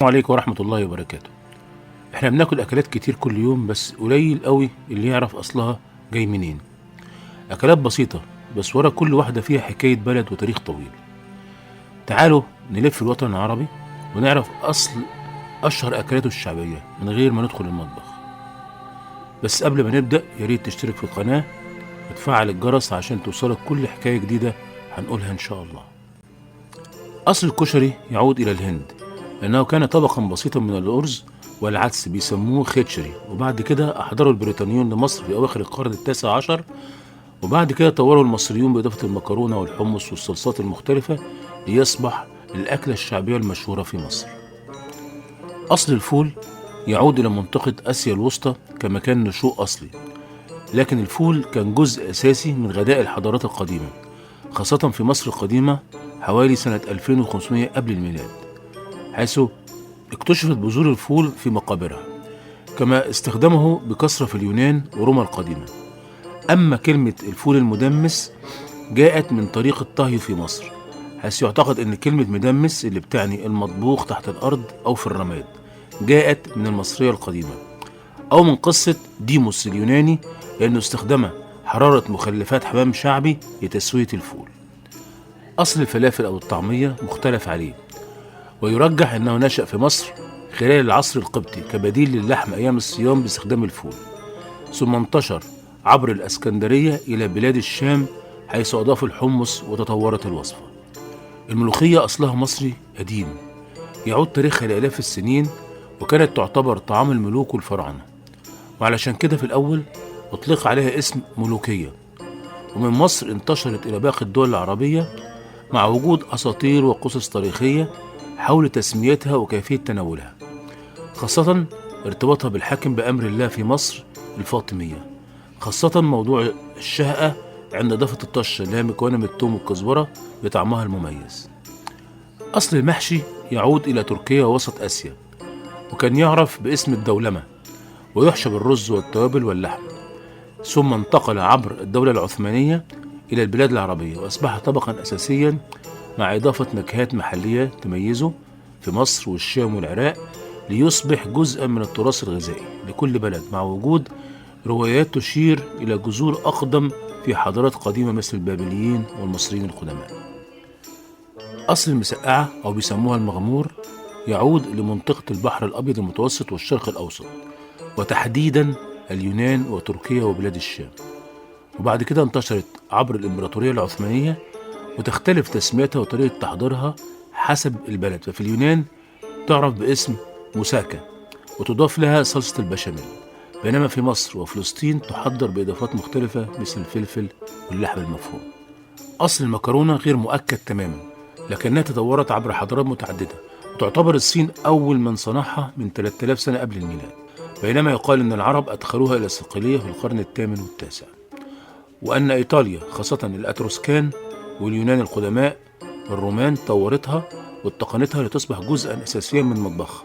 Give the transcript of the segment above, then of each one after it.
عليكم ورحمة الله وبركاته. احنا بناكل اكلات كتير كل يوم، بس قليل قوي اللي يعرف اصلها جاي منين. اكلات بسيطة بس ورا كل واحدة فيها حكاية بلد وتاريخ طويل. تعالوا نلف الوطن العربي ونعرف اصل اشهر اكلاته الشعبية من غير ما ندخل المطبخ. بس قبل ما نبدأ يا ريت تشترك في القناة وتفعل الجرس عشان توصلك كل حكاية جديدة هنقولها ان شاء الله. اصل الكشري يعود الى الهند، لأنه كان طبقا بسيطا من الأرز والعدس بيسموه خيتشري، وبعد كده أحضروا البريطانيون لمصر في أواخر القرن التاسع عشر، وبعد كده طوروا المصريون بإضافة المكرونة والحمص والصلصات المختلفة ليصبح الأكلة الشعبية المشهورة في مصر. أصل الفول يعود إلى منطقة آسيا الوسطى كمكان نشوء أصلي، لكن الفول كان جزء أساسي من غذاء الحضارات القديمة، خاصة في مصر القديمة حوالي سنة 2500 قبل الميلاد، حيث اكتشفت بذور الفول في مقابرها، كما استخدمه بكثرة في اليونان وروما القديمة. أما كلمة الفول المدمس جاءت من طريقة طهيه في مصر، حيث يعتقد أن كلمة مدمس اللي بتعني المطبوخ تحت الأرض أو في الرماد جاءت من المصرية القديمة، أو من قصة ديموس اليوناني، لأنه استخدم حرارة مخلفات حمام شعبي لتسوية الفول. أصل الفلافل أو الطعمية مختلف عليه، ويرجح أنه نشأ في مصر خلال العصر القبطي كبديل للحم أيام الصيام باستخدام الفول، ثم انتشر عبر الأسكندرية إلى بلاد الشام حيث أضافوا الحمص وتطورت الوصفة. الملوخية أصلها مصري قديم يعود تاريخها لآلاف السنين، وكانت تعتبر طعام الملوك والفراعنة، وعلشان كده في الأول أطلق عليها اسم ملوكية. ومن مصر انتشرت إلى باقي الدول العربية مع وجود أساطير وقصص تاريخية حول تسميتها وكيفية تناولها، خاصة ارتباطها بالحاكم بأمر الله في مصر الفاطمية، خاصة موضوع الشهقة عند إضافة الطشة اللي هي مكونة من الثوم والكزبرة بطعمها المميز. أصل المحشي يعود إلى تركيا ووسط آسيا، وكان يعرف باسم الدولمة، ويحشى بالرز والتوابل واللحم، ثم انتقل عبر الدولة العثمانية إلى البلاد العربية وأصبح طبقا أساسيا مع إضافة نكهات محلية تميزه في مصر والشام والعراق، ليصبح جزءا من التراث الغذائي لكل بلد، مع وجود روايات تشير إلى جذور أقدم في حضارات قديمة مثل البابليين والمصريين القدماء. أصل المسقعة أو بيسموها المغمور يعود لمنطقة البحر الأبيض المتوسط والشرق الأوسط، وتحديدا اليونان وتركيا وبلاد الشام، وبعد كده انتشرت عبر الإمبراطورية العثمانية، وتختلف تسميتها وطريقة تحضيرها حسب البلد. ففي اليونان تعرف باسم موساكا وتضاف لها صلصة البشاميل، بينما في مصر وفلسطين تحضر بإضافات مختلفة مثل الفلفل واللحم المفروم. أصل المكرونة غير مؤكد تماما، لكنها تطورت عبر حضارات متعددة، وتعتبر الصين أول من صنعها من 3000 سنة قبل الميلاد، بينما يقال أن العرب أدخلوها إلى صقلية في القرن الثامن والتاسع، وأن إيطاليا خاصة الأتروسكان واليونان القدماء والرومان طورتها واتقنتها لتصبح جزءا أساسيا من مطبخها،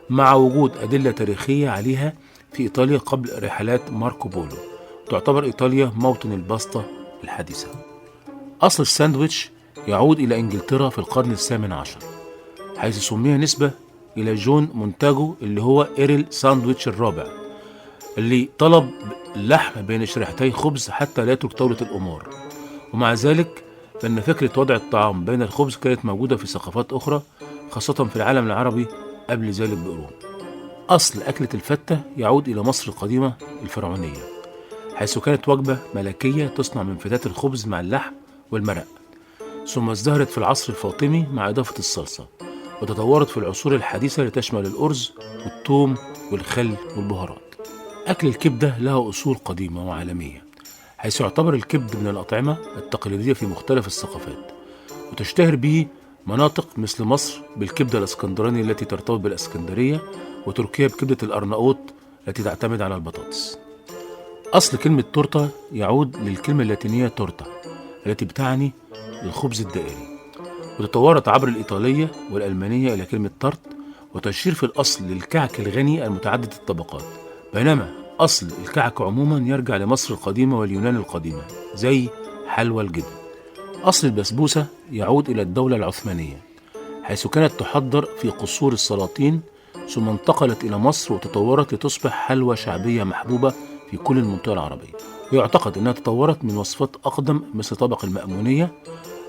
مع وجود أدلة تاريخية عليها في إيطاليا قبل رحلات ماركو بولو. تعتبر إيطاليا موطن الباستا الحديثة. أصل الساندويتش يعود إلى إنجلترا في القرن الثامن عشر، حيث سمي نسبة إلى جون مونتاجو اللي هو إيرل ساندويتش الرابع، اللي طلب اللحم بين شريحتي خبز حتى لا يترك طاولة الأمور. ومع ذلك فإن فكرة وضع الطعام بين الخبز كانت موجودة في ثقافات أخرى، خاصة في العالم العربي قبل ذلك بقرون. أصل أكلة الفتة يعود إلى مصر القديمة الفرعونية، حيث كانت وجبة ملكية تصنع من فتات الخبز مع اللحم والمرق، ثم ازدهرت في العصر الفاطمي مع إضافة الصلصة، وتطورت في العصور الحديثة لتشمل الأرز والثوم والخل والبهارات. أكل الكبدة لها أصول قديمة وعالمية، حيث يعتبر الكبد من الأطعمة التقليدية في مختلف الثقافات، وتشتهر به مناطق مثل مصر بالكبدة الاسكندراني التي ترتبط بالاسكندرية، وتركيا بكبدة الأرناؤوط التي تعتمد على البطاطس. أصل كلمة تورتة يعود للكلمة اللاتينية تورتا التي بتعني الخبز الدائري، وتطورت عبر الإيطالية والألمانية إلى كلمة تارت، وتشير في الأصل للكعك الغني المتعدد الطبقات، بينما أصل الكعك عموما يرجع لمصر القديمة واليونان القديمة زي حلوى الجبن. أصل البسبوسة يعود إلى الدولة العثمانية، حيث كانت تحضر في قصور السلاطين، ثم انتقلت إلى مصر وتطورت لتصبح حلوى شعبية محبوبة في كل المنطقة العربية. ويعتقد أنها تطورت من وصفات أقدم مثل طبق المأمونية،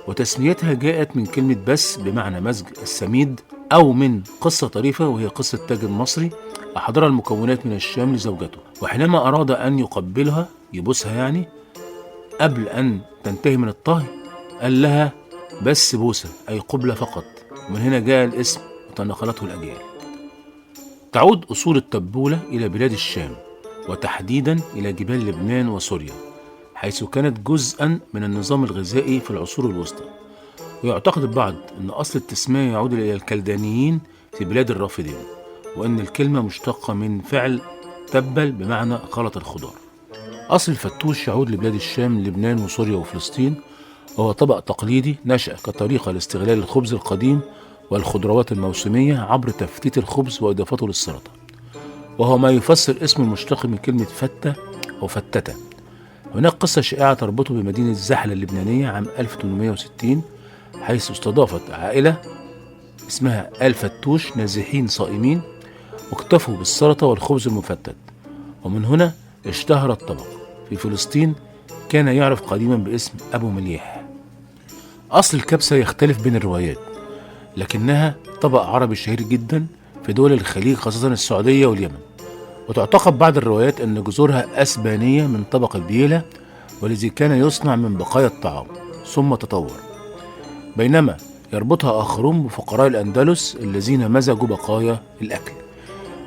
وتسميتها جاءت من كلمة بس بمعنى مزج السميد، أو من قصة طريفة وهي قصة تاجر مصري أحضر المكونات من الشام لزوجته، وحينما أراد أن يقبلها يبوسها يعني قبل أن تنتهي من الطهي قال لها بس بوسة، أي قبلة فقط، ومن هنا جاء الاسم وتناقلته الأجيال. تعود أصول التبولة إلى بلاد الشام، وتحديدا إلى جبال لبنان وسوريا، حيث كانت جزءا من النظام الغذائي في العصور الوسطى. ويعتقد البعض أن أصل التسمية يعود إلى الكلدانيين في بلاد الرافدين، وأن الكلمة مشتقة من فعل تبل بمعنى خلط الخضار. أصل الفتوش يعود لبلاد الشام، لبنان وسوريا وفلسطين، وهو طبق تقليدي نشأ كطريقة لاستغلال الخبز القديم والخضروات الموسمية عبر تفتيت الخبز وإضافته للسلطة، وهو ما يفسر اسم المشتق من كلمة فتة أو فتتة. هناك قصة شائعة تربطه بمدينة زحلة اللبنانية عام 1860، حيث استضافت عائلة اسمها آل فتوش نازحين صائمين، واكتفوا بالسلطة والخبز المفتت، ومن هنا اشتهر الطبق. في فلسطين كان يعرف قديما باسم أبو مليح. أصل الكبسة يختلف بين الروايات، لكنها طبق عربي شهير جدا في دول الخليج، خاصة السعودية واليمن. وتعتقد بعض الروايات أن جذورها أسبانية من طبق البيلة، والذي كان يصنع من بقايا الطعام ثم تطور، بينما يربطها آخرون بفقراء الأندلس الذين مزجوا بقايا الأكل،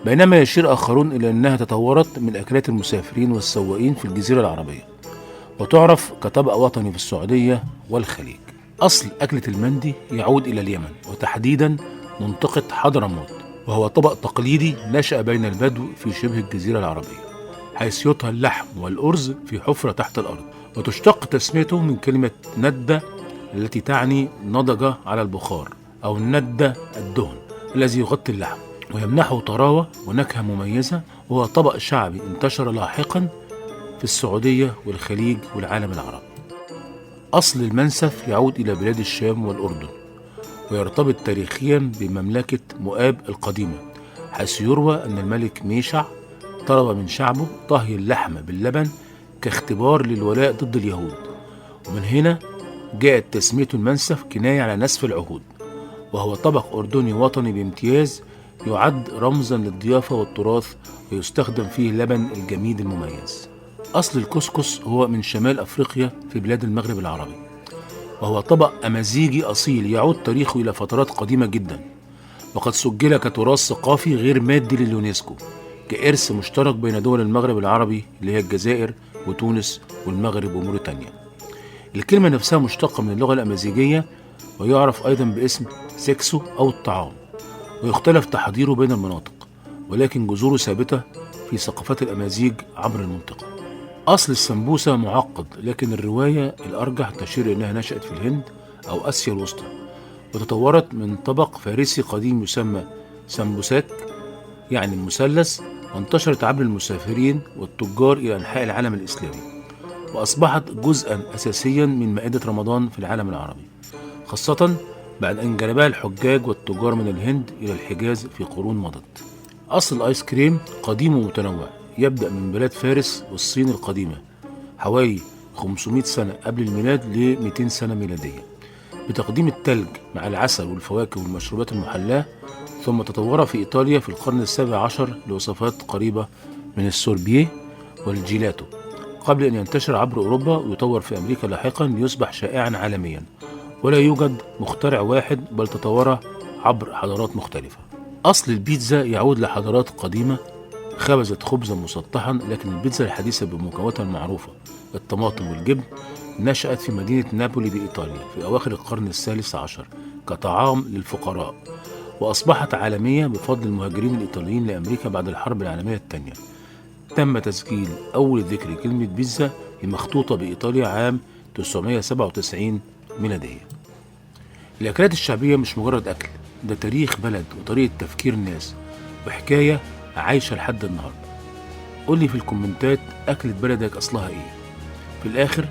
بينما يشير آخرون إلى أنها تطورت من أكلات المسافرين والسواقين في الجزيرة العربية، وتعرف كطبق وطني في السعودية والخليج. أصل أكلة المندي يعود إلى اليمن، وتحديدا منطقة حضرموت، وهو طبق تقليدي نشأ بين البدو في شبه الجزيرة العربية، حيث يطهى اللحم والأرز في حفرة تحت الأرض. وتشتق تسميته من كلمة ندة التي تعني نضج على البخار، أو ندة الدهن الذي يغطي اللحم ويمنحه طراوة ونكهة مميزة. وهو طبق شعبي انتشر لاحقا في السعودية والخليج والعالم العربي. أصل المنسف يعود إلى بلاد الشام والأردن، ويرتبط تاريخيا بمملكة مؤاب القديمة، حيث يروى أن الملك ميشع طلب من شعبه طهي اللحم باللبن كاختبار للولاء ضد اليهود، ومن هنا جاءت تسمية المنسف كناية على نسف العهود. وهو طبق أردني وطني بامتياز، يعد رمزا للضيافة والتراث، ويستخدم فيه لبن الجميد المميز. أصل الكسكس هو من شمال أفريقيا في بلاد المغرب العربي، وهو طبق أمازيغي أصيل يعود تاريخه إلى فترات قديمة جدا، وقد سجل كتراث ثقافي غير مادي لليونسكو كإرث مشترك بين دول المغرب العربي اللي هي الجزائر وتونس والمغرب وموريتانيا. الكلمة نفسها مشتقة من اللغة الأمازيغية، ويعرف أيضا باسم سكسو أو الطعام، ويختلف تحضيره بين المناطق، ولكن جذوره ثابتة في ثقافات الأمازيغ عبر المنطقة. أصل السمبوسة معقد، لكن الرواية الأرجح تشير أنها نشأت في الهند أو آسيا الوسطى، وتطورت من طبق فارسي قديم يسمى سمبوساك، يعني المثلث، وانتشرت عبر المسافرين والتجار إلى أنحاء العالم الإسلامي، وأصبحت جزءا أساسيا من مائدة رمضان في العالم العربي، خاصة بعد أن جلبها الحجاج والتجار من الهند إلى الحجاز في قرون مضت. أصل الآيس كريم قديم ومتنوع، يبدأ من بلاد فارس والصين القديمة حوالي 500 سنة قبل الميلاد ل 200 سنة ميلادية، بتقديم التلج مع العسل والفواكه والمشروبات المحلاة، ثم تطور في إيطاليا في القرن السابع عشر لوصفات قريبة من السوربيه والجيلاتو، قبل أن ينتشر عبر أوروبا ويطور في أمريكا لاحقا ليصبح شائعا عالميا. ولا يوجد مخترع واحد، بل تطور عبر حضارات مختلفة. أصل البيتزا يعود لحضارات قديمة خبزت خبزا مسطحا، لكن البيتزا الحديثة بمكوناتها المعروفة الطماطم والجبن نشأت في مدينة نابولي بإيطاليا في أواخر القرن الثالث عشر كطعام للفقراء، وأصبحت عالمية بفضل المهاجرين الإيطاليين لأمريكا بعد الحرب العالمية الثانية. تم تسجيل أول ذكر كلمة بيتزا في مخطوطة بإيطاليا عام 997 ميلادية. الأكلات الشعبية مش مجرد أكل، ده تاريخ بلد وطريقة تفكير الناس وحكاية عايشة لحد النهاردة. قولي في الكومنتات أكلة بلدك أصلها إيه. في الآخر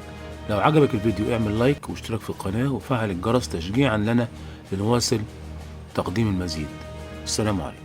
لو عجبك الفيديو اعمل like واشتراك في القناة وفعل الجرس تشجيعا لنا لنواصل تقديم المزيد. السلام عليكم.